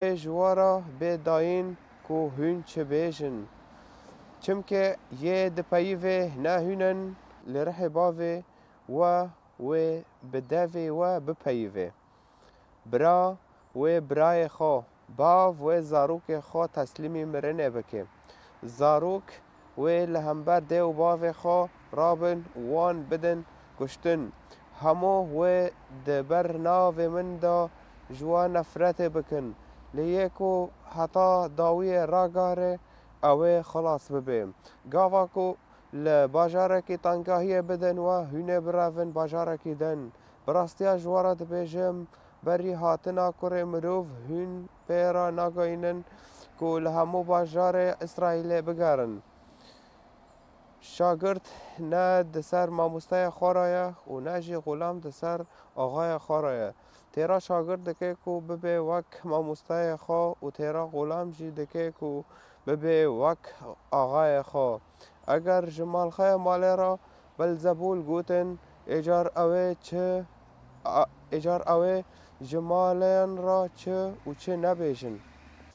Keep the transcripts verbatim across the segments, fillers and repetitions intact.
Ji we re bê dayîn ku hûn çi bêjin. Çimkî yê dipeyivê ne hûn in, li rihê bavê we wê bi devê we bipeyivê. Bira wê birayê xwe, bav wê zarokê xwe teslîmî mirinê bike. Zarok wê li hember dê û bavê xwe rabin û wan bidin kuştin. Hemû wê di ber navê min de ji we nefretê bikin. Lê yê ku heta dawiyê ragare, ew ê xilas bibe. Gava ku li bajarekî tengahiyê bidin we, hûn ê birevin bajarekî din. Bi rastiya ji we re dibêjim, berî hatina kurê mirov hûn pê re nagihînin ku li hemû bajarê Îsraîlê bigerin. Şagirt ne di ser mamosteyê xwe re ye û ne jî xulam di ser axayê xwe re ye. Têra şagirt dike ku bibe wek mamosteyê xwe û têra xulam jî dike ku bibe wek axayê xwe. Eger ji malxeya malê re Belzebûl gotin, êcar ew ê çi, a-, êcar ew ê ji maleyan re çi û çi nebêjin.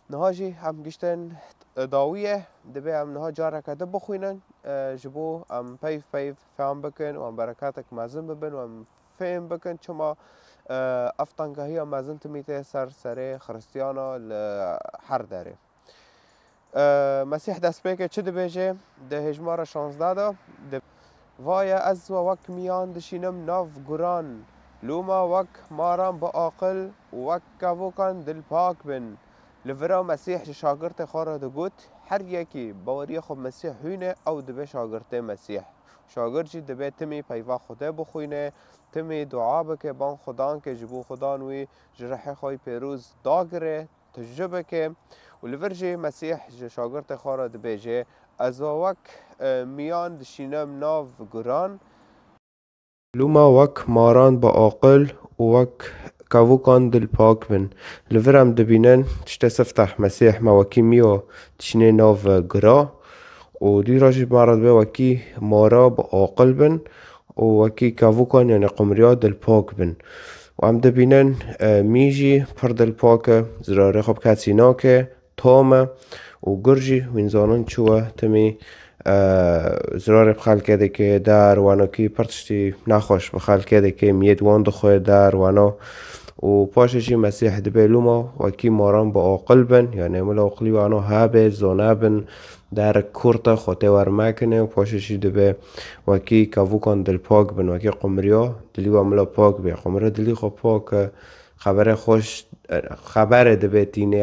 Niha jî em giştin dawiyê, dibê em niha careke din bixwînin, e, ji bo em peyv peyv fehm bikin û em bereketek mezin bibin û em fêm bikin çima, e, ev tengahiya mezin timî tê ser serê Xiristiyana li her derê. E, Mesîh destpêkê çi dibêje? Di hêjmara şazdeh de di-, Vaye ez we wek miyan dişînim nav guran, loma wek maran bi aqil û wek kevokan dilpak bin. Li vira Mesîh ji şagirtê xwe re digot, her yekî baweriya xwe bi Mesîh hûne, ew dibe şagirtê Mesîh. Şagirt jî dibe timî peyva Xwedê bixwîne, timî dua bike, ban Xudan ke ji bo Xudan wî ji rihê xwe yî pêroz dagire, tu ji bike. Û li vir jî Mesîh ji şagirtê xwe re dibêje, ez we wek, e, miyan dişînim nav guran. Loma wek maran bi aqil û wek kevokan dilpak bin. Li vir em dibînin tiştê sifteh Mesîh me wekî miyo dişîne nav gira. Û dî re jî me re dibe wekî mara bi aqil bin û wekî kevokan, yani qumriya dilpak bin. Û em dibînin, e, mî jî pir dilpak e, zirarê xwe bi kesî nake, tam e û gur jî hûn zanin çi we timî, e, zirarê bi xelkê dike, der, wenokî pir tiştî nexweş bi xelkê dike, miyê di wan dixwe der, weno. Û paşê jî Mesîh dibê loma wekî maran bi aqil bin, yani mila aqilî wano hebe, zane bin, der kurt e, xwe tê wer mekine û paşê jî dibe wekî kevokan dilpak bin, wekî qumriya dilî we mila pak be. Qumriya dilî xwe pak e, xeberê xweş, e, xeberê dibe tîne.